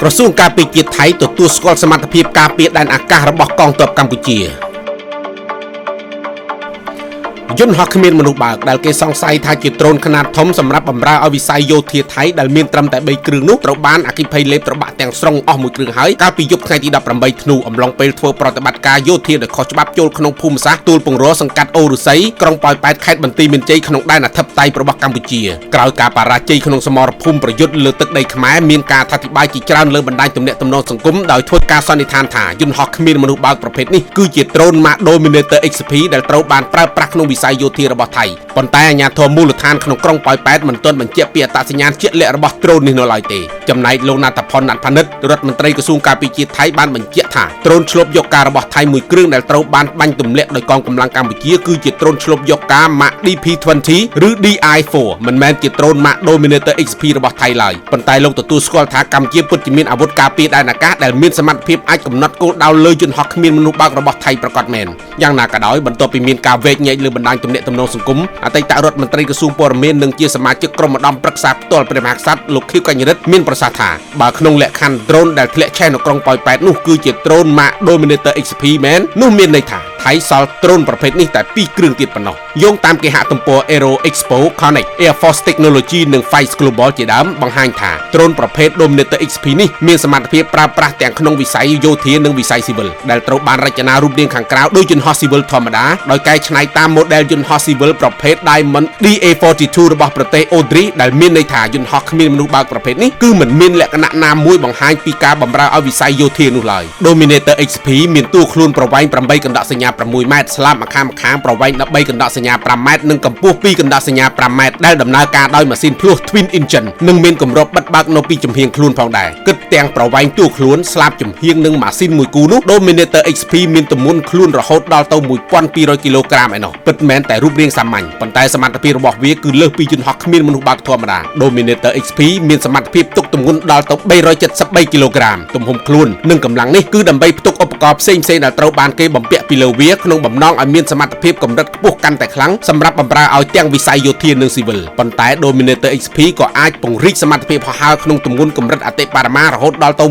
ក្រសួងការពារជាតិថៃទទួលស្គាល់សមត្ថភាពការពារដែនអាកាសរបស់កងទ័ពកម្ពុជាយន្តហោះគ្មានមនុស្សបើកដែលគេសង្ស័យថាជាដ្រូនខ្នាតធំសម្រាប់បម្រើឲ្យវិស័យយោធាថៃដែលមានត្រឹមតែ3គ្រឿងនោះត្រូវបានអគ្គិភ័យលេបត្របាក់ទាំងស្រុងអស់មួយគ្រឿងហើយកាលពីយប់ថ្ងៃទី18ធ្នូអំឡុងពេលធ្វើប្រតិបត្តិការយោធាដោយខុសច្បាប់ចូលក្នុងភូមិសាស្ត្រទួលពង្រសង្កាត់អូរុស័យក្រុងប៉ោយប៉ែតខេត្តបន្ទាយមានជ័យក្នុងដែនអធិបតេយ្យរបស់កម្ពុជាក្រោយការបរាជ័យក្នុងសមរភូមិប្រយុទ្ធលើទឹកដីខ្មែរមានការអធិប្បាយជាច្រើនលើបណ្ដាញទំនាក់ទំនងសង្គមដោយធ្វើការសន្និដ្ឋានថាយន្តហោះគ្មានមនុស្សបើកប្រភេទនេះគឺជាដ្រូន ម៉ាក Dominator XP ដែលត្រូវបានប្រើប្រាស់ក្នុងវិស័យយោធារបស់ថៃប៉ុន្តែអាជ្ញាធរមូលដ្ឋានក្នុងក្រុងប៉ោយប៉ែតមិនទាន់បញ្ជាក់ពីអត្តសញ្ញាណជាក់លាក់របស់ដ្រូននេះនៅឡើយទេចំណែកលោកណាថផុនណាត់ផានិតរដ្ឋមន្ត្រីក្រសួងការពារជាតិថៃបានបញ្ជាក់ថាដ្រូនឆ្លប់យកការរបស់ថៃមួយគ្រឿងដែលត្រូវបានបាញ់ទម្លាក់ដោយកងកម្លាំងកម្ពុជាគឺជាដ្រូនឆ្លប់យកការ ម៉ាក DP20 ឬ DI4 មិនមែនជាដ្រូន ម៉ាក Dominator XP របស់ថៃឡើយប៉ុន្តែលោកទទួលស្គាល់ថាកម្ពុជាពិតជាមានអាវុធការពារដែនអាកាសដែលមានសមត្ថភាពអាចកំណត់គោលដៅលើយន្តហោះគ្មានមនុស្សបើករបស់ថៃប្រាកដមែនយ៉ាងណាក៏ដោយបន្ទាប់ពីមានការវែកញែកលើបណ្ដាញទំនាក់ទំនងសង្គមអតីតរដ្ឋមន្ត្រីក្រសួងព័ត៌មាននិងជាសមាជិកក្រុមឧត្តមប្រឹក្សាផ្ទាល់ព្រះមហាក្សត្រលោកខៀវកញ្ញរិទ្ធមានប្រសាសន៍ថាបើក្នុងលក្ខខណ្ឌដ្រូនដែលធ្លាក់ឆេះនៅក្រុងប៉ោយប៉ែតនោះគឺជាដ្រូន ម៉ាក Dominator XP មែននោះមានន័យថាថៃសល់ដ្រូនប្រភេទនេះតែពីរគ្រឿងទៀតប៉ុណ្ណោះយោងតាមគេហទំព័រ Aero Expo Connect, Air Force Technology និង Fice Global ជាដើមបង្ហាញថាដ្រូនប្រភេទ Dominator XP នេះមានសមត្ថភាពប្រើប្រាស់ទាំងក្នុងវិស័យយោធានិងវិស័យស៊ីវិលដែលត្រូវបានរចនារូបរាងខាងក្រៅដូចយន្តហោះស៊ីវិលធម្មតាដោយកែច្នៃតាមម៉ូដែលយន្តហោះស៊ីវិលប្រភេទ Diamond DA42 របស់ប្រទេសអូទ្រីដែលមានន័យថាយន្តហោះគ្មានមនុស្សបើកប្រភេទនេះគឺមិនមានលក្ខណៈណាមួយបង្ហាញពីការបម្រើឲ្យវិស័យយោធានោះឡើយ Dominator XP មានតួខ្លួនប្រវែង8កណ្ដកសញ្ញា6ម៉ែត្រស្លាបម្ខាងម្ខាងប្រវែង13កណ្ដកសញ្ញា5ម៉ែត្រនិងកម្ពស់2កណ្ដកសញ្ញា5ម៉ែត្រដែលដំណើរការដោយម៉ាស៊ីនភ្លោះ Twin Engine និងមានគម្របបិទបើកនៅពីចំហៀងខ្លួនផងដែរគិតទាំងប្រវែងតួខ្លួនស្លាបចំហៀងនិងម៉ាស៊ីនមួយគូនោះ Dominator XP មានទម្ងន់ខ្លួនរហូតដល់ទៅ1200គីឡូក្រាមឯណោះពិតមែនតែរូបរាងសាមញ្ញប៉ុន្តែសមត្ថភាពរបស់វាគឺលើសពីយន្តហោះគ្មានមនុស្សបើកធម្មតា Dominator XP មានសមត្ថភាពផ្ទុកទម្ងន់ដល់ទៅ373គីឡូក្រាមទំហំខ្លួននិងកម្លាំងនេះគឺដើម្បីផ្ទុកឧបករណ៍ផ្សេងៗដែលត្រូវបានគេបំពាក់ពីលើវាក្នុងបំណងឲ្យមានសមត្ថភាពកម្រិតខ្ពស់កាន់តែខ្លាំងសម្រាប់បម្រើឲ្យទាំងវិស័យយោធានិងស៊ីវិលប៉ុន្តែ Dominator XP ក៏អាចពង្រីកសមត្ថភាពហោះហើរក្នុងទម្ងន់កម្រិតអតិបរមារហូតដល់ទៅ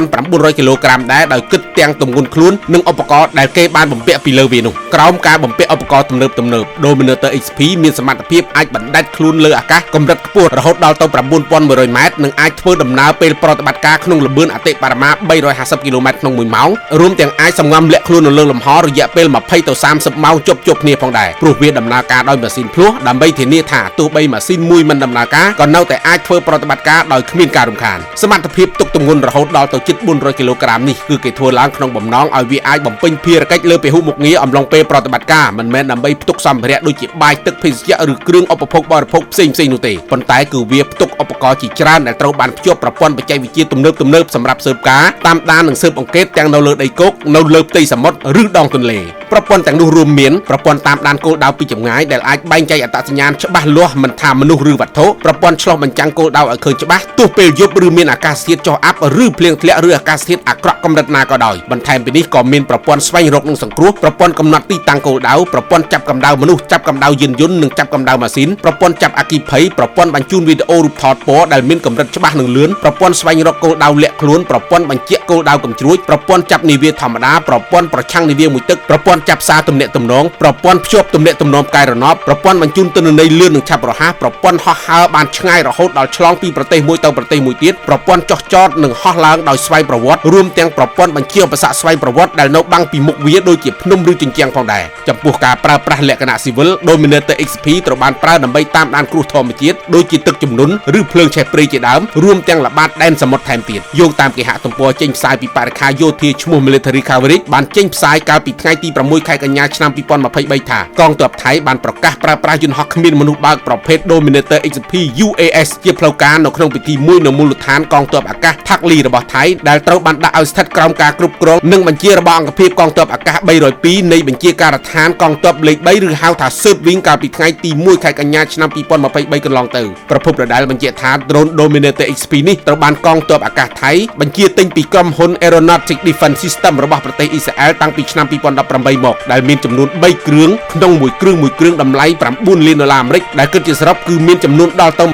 1900គីឡូក្រាមដែរដោយគិតទាំងទម្ងន់ខ្លួននិងឧបករណ៍ដែលគេបានបំពាក់ពីលើវានោះក្រោមការបំពាក់ឧបករណ៍ទំនើបទំនើប Dominator XP មានសមត្ថភាពអាចបណ្ដែតខ្លួនលើអាកាសកម្រិតខ្ពស់រហូតដល់ទៅ9100ម៉ែត្រនិងអាចធ្វើដំណើរពេលប្រតិបត្តិការក្នុងល្បឿនអតិបរមា350គីឡូម៉ែត្រក្នុង1ម៉ោងរួមទាំងអាចសម្ងំលាក់ខ្លួននៅលើលំហរយៈពេល20ទៅ30ម៉ោងជាប់ជាប់គ្នាផងដែរព្រោះវាដំណើរការដោយម៉ាស៊ីនភ្លោះដើម្បីធានាថាទោះបីម៉ាស៊ីនមួយមិនដំណើរការក៏នៅតែអាចធ្វើប្រតិបត្តិការដោយគ្មានការរំខានសមត្ថភាពទុកទម្ងន់រហូតដល់ទៅជិត400គីឡូក្រាមនេះគឺគេធ្វើឡើងក្នុងបំណងឲ្យវាអាចបំពេញភារកិច្ចលើពហុមុខងារអំឡុងពេលប្រតិបត្តិការមិនមែនដើម្បីផ្ទុកសម្ភារៈដូចជាបាយទឹកភេសជ្ជៈឬគ្រឿងឧបភោគបរិភោគផ្សេងៗនោះទេប៉ុន្តែគឺវាផ្ទុកឧបករណ៍ជាច្រើនដែលត្រូវបានភ្ជាប់ប្រព័ន្ធបច្ចេកវិទ្យាទំនើបទំនើបសម្រាប់ស៊ើបការតាមដាននិងស៊ើបអង្កេតទាំងនៅលើដីគោកនៅលើផ្ទៃសមុទ្រឬដងទន្លេប្រព័ន្ធទាំងនោះរួមមានប្រព័ន្ធតាមដានគោលដៅពីចម្ងាយដែលអាចបែងចែកអត្តសញ្ញាណច្បាស់លាស់មិនថាមនុស្សឬវត្ថុប្រព័ន្ធឆ្លុះបញ្ចាំងគោលដៅឲ្យឃើញច្បាស់ទោះពេលយប់ឬមានអាកាសធាតុចុះអាប់ឬភ្លៀងធ្លាក់ឬអាកាសធាតុអាក្រក់កម្រិតណាក៏ដោយបន្ថែមពីនេះក៏មានប្រព័ន្ធស្វែងរកនិងសង្គ្រោះប្រព័ន្ធកំណត់ទីតាំងគោលដៅប្រព័ន្ធចាប់កម្ដៅមនុស្សចាប់កម្ដៅយានយន្តនិងចាប់កម្ដៅម៉ាស៊ីនប្រព័ន្ធចាប់អគ្គិភ័យប្រព័ន្ធបញ្ជូនវីដេអូរូបថតពណ៌ដែលមានកម្រិតច្បាស់និងលឿនប្រព័ន្ធស្វែងរកគោលដៅលាក់ខ្លួនប្រព័ន្ធបញ្ជាក់គោលដៅកំជ្រួចប្រព័ន្ធចាប់នាវាធម្មតាប្រព័ន្ធប្រឆាំងនាវាមួយទឹកប្រព័ន្ធចាប់សារទំនាក់ទំនងប្រព័ន្ធភ្ជាប់ទំនាក់ទំនងផ្កាយរណបប្រព័ន្ធបញ្ជូនទិន្នន័យលឿននិងឆាប់រហ័សប្រព័ន្ធហោះហើរបានឆ្ងាយរហូតដល់ឆ្លងពីប្រទេសមួយទៅប្រទេសមួយទៀតប្រព័ន្ធចុះចតនិងហោះឡើងដោយស្វ័យប្រវត្តិរួមទាំងប្រព័ន្ធបញ្ជាឧបសគ្គស្វ័យប្រវត្តិដែលនៅបាំងពីមុខវាដូចជាភ្នំឬជញ្ជាំងផងដែរចំពោះការប្រើប្រាស់លក្ខណៈស៊ីវិល Dominator XP ត្រូវបានប្រើដើម្បីតាមដានគ្រោះធម្មជាតិដូចជាទឹកជំនន់ឬភ្លើងឆេះព្រៃជាដើមរួមទាំងល្បាតដែនសមុទ្រថែមទៀតយោងតាមគេហទំព័រចេញផ្សាយពីបរិខាយោធាឈ្មោះ Military Coverage បានចេញផ្សាយកាលពីថ្ងៃទី6ខែកញ្ញាឆ្នាំ2023ថាកងទ័ពថៃបានប្រកាសប្រើប្រាស់យន្តហោះគ្មានមនុស្សបើកប្រភេទ Dominator XP UAS ជាផ្លូវការនៅក្នុងពិធីមួយនៅមូលដ្ឋានកងទ័ពអាកាសថាក់លីរបស់ថៃដែលត្រូវបានដាក់ឲ្យស្ថិតក្រោមការគ្រប់គ្រងនិងបញ្ជារបស់អង្គភាពកងទ័ពអាកាស302នៃបញ្ជាការដ្ឋានកងទ័ពលេខ3ឬហៅថា Third Wing កាលពីថ្ងៃទី1ខែកញ្ញាឆ្នាំ2023កន្លងទៅប្រភពដដែលបញ្ជាក់ថា drone Dominator XP នេះត្រូវបានកងទ័ពអាកាសថៃបញ្ជាទិញពីក្រុមហ៊ុន Aeronautic Defense System របស់ប្រទេសអ៊ីស្រាអែលតាំងពីឆ្នាំ2018 2023មកដែលមានចំនួន3គ្រឿងក្នុងមួយគ្រឿងមួយគ្រឿងតម្លៃ9លានដុល្លារអាមេរិកដែលគិតជាសរុបគឺមានចំនួនដល់ទៅ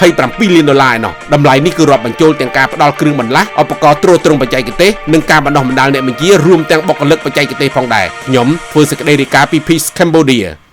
27លានដុល្លារឯណោះតម្លៃនេះគឺរាប់បញ្ចូលទាំងការផ្ដល់គ្រឿងបន្លាស់ឧបករណ៍ទ្រទ្រង់បច្ចេកទេសនិងការបណ្ដុះបណ្ដាលអ្នកបញ្ជារួមទាំងបុគ្គលិកបច្ចេកទេសផងដែរខ្ញុំធ្វើសេចក្តីរាយការណ៍ពី Peace Cambodia។